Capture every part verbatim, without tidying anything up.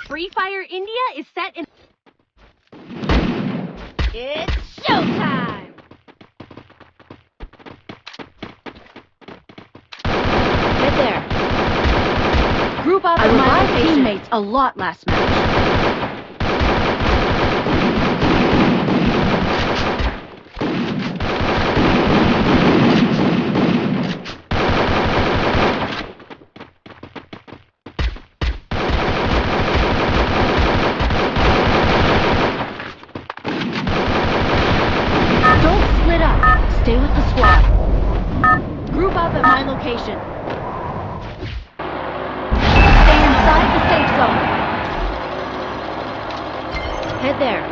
Free Fire India is set in. It's showtime! Get there. Group up. I and my revived location. Teammates a lot last match. Don't split up. Stay with the squad. Group up at my location. Stay inside the safe zone. Head there.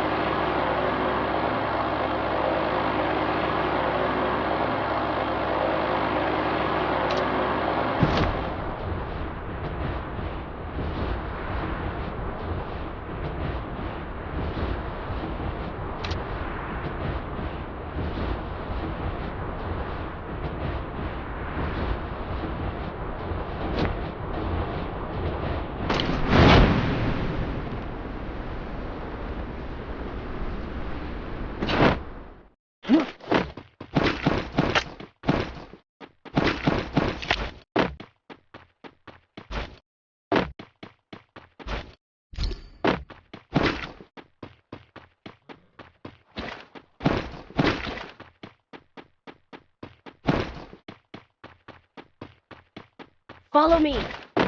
Follow me.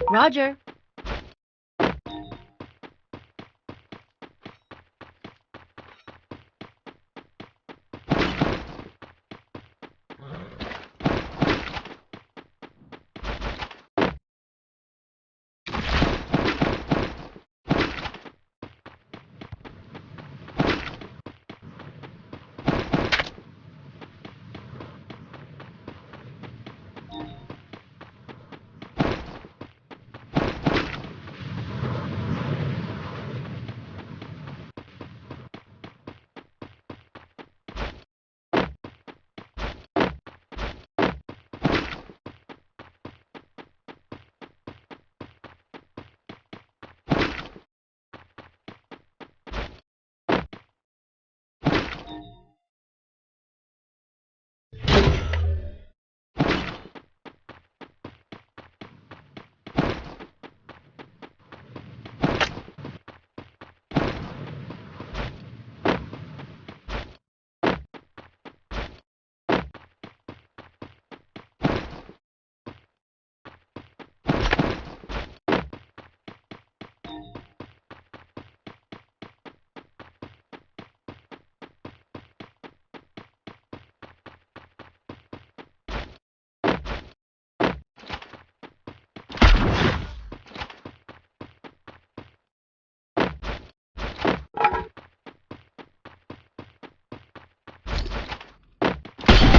Roger.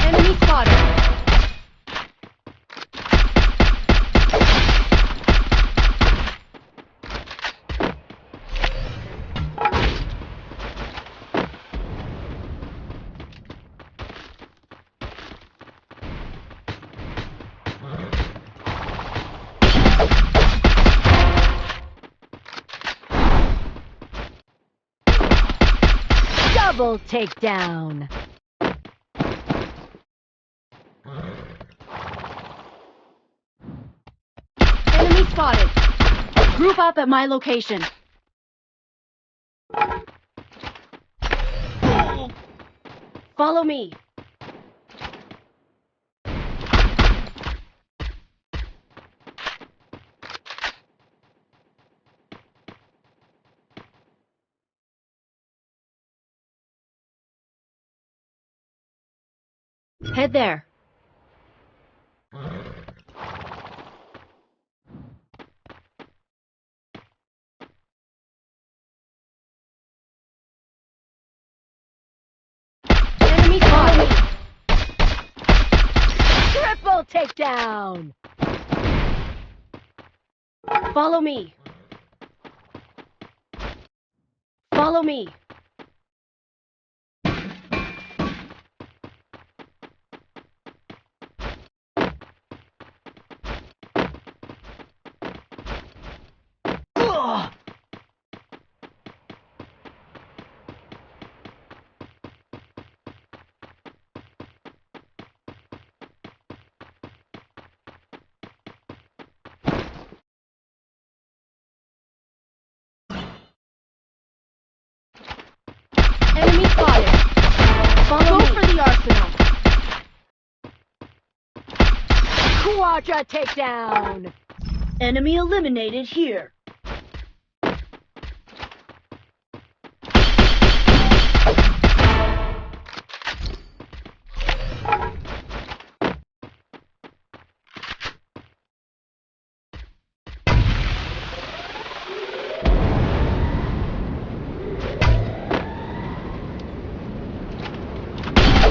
Enemy spotted. Double takedown. Enemy spotted. Group up at my location. Follow me. Head there. Enemy spotted. Triple takedown. Follow me. Follow me. Ugh. Quadra takedown. Enemy eliminated here.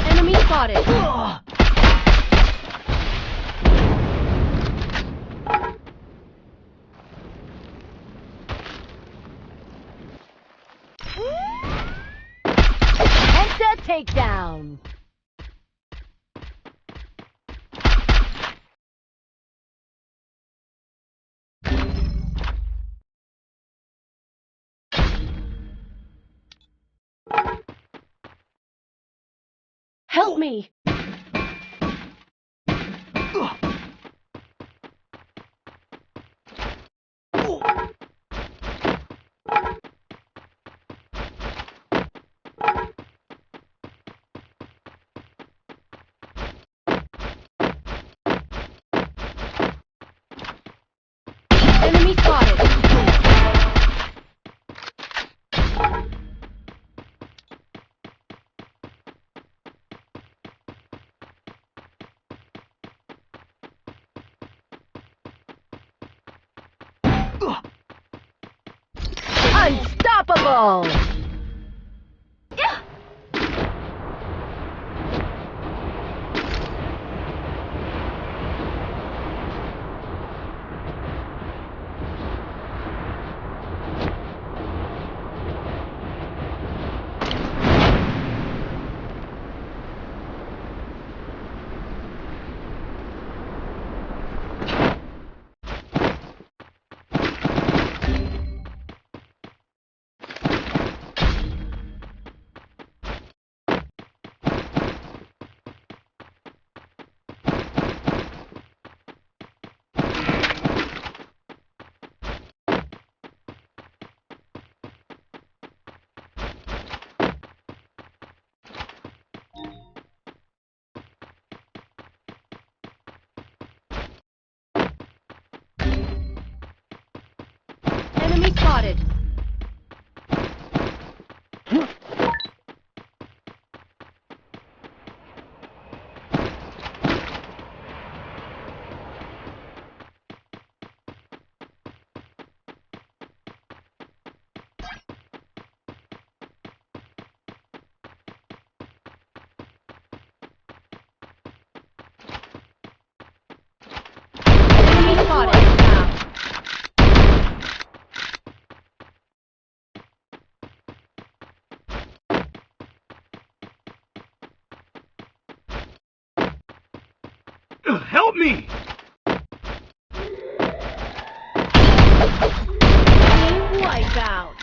Enemy spotted. Headset takedown. Help me! Enemy spotted. Unstoppable! Enemy spotted. Enemy spotted. Help me! Team wipeout.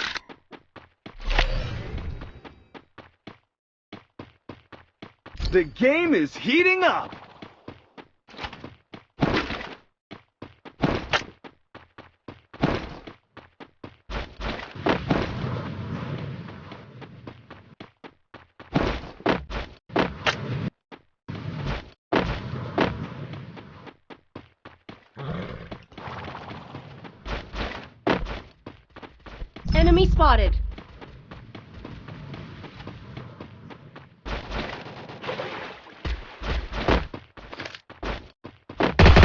The game is heating up. Enemy spotted.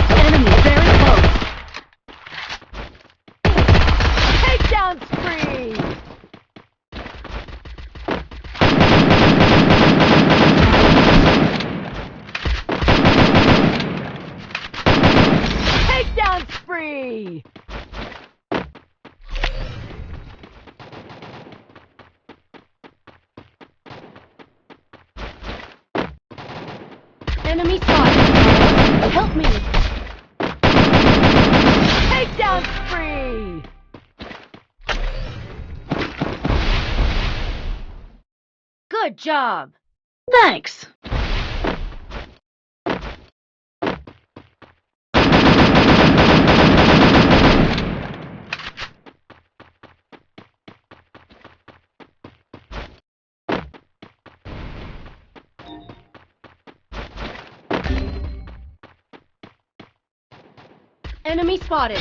Enemy very close. Takedown spree. Takedown spree. Enemy spotted. Help me. Takedown spree. Good job. Thanks. Enemy spotted.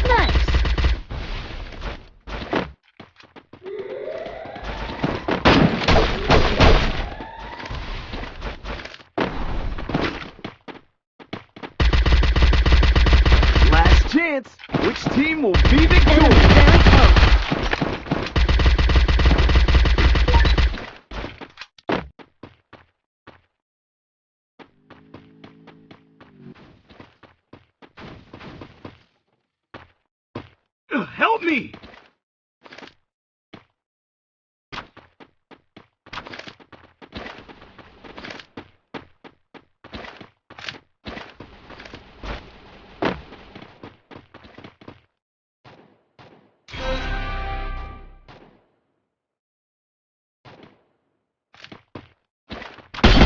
Nice. Last chance. Which team will be victorious? Enemy very close. Help me!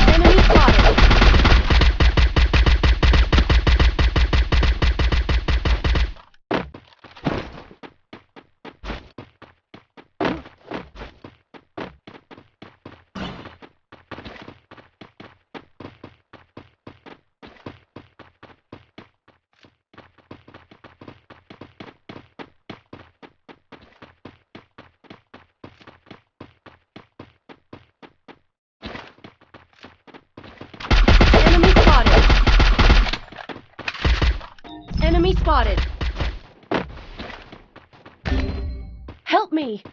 Enemy spotted. Enemy spotted. Enemy spotted. Help me!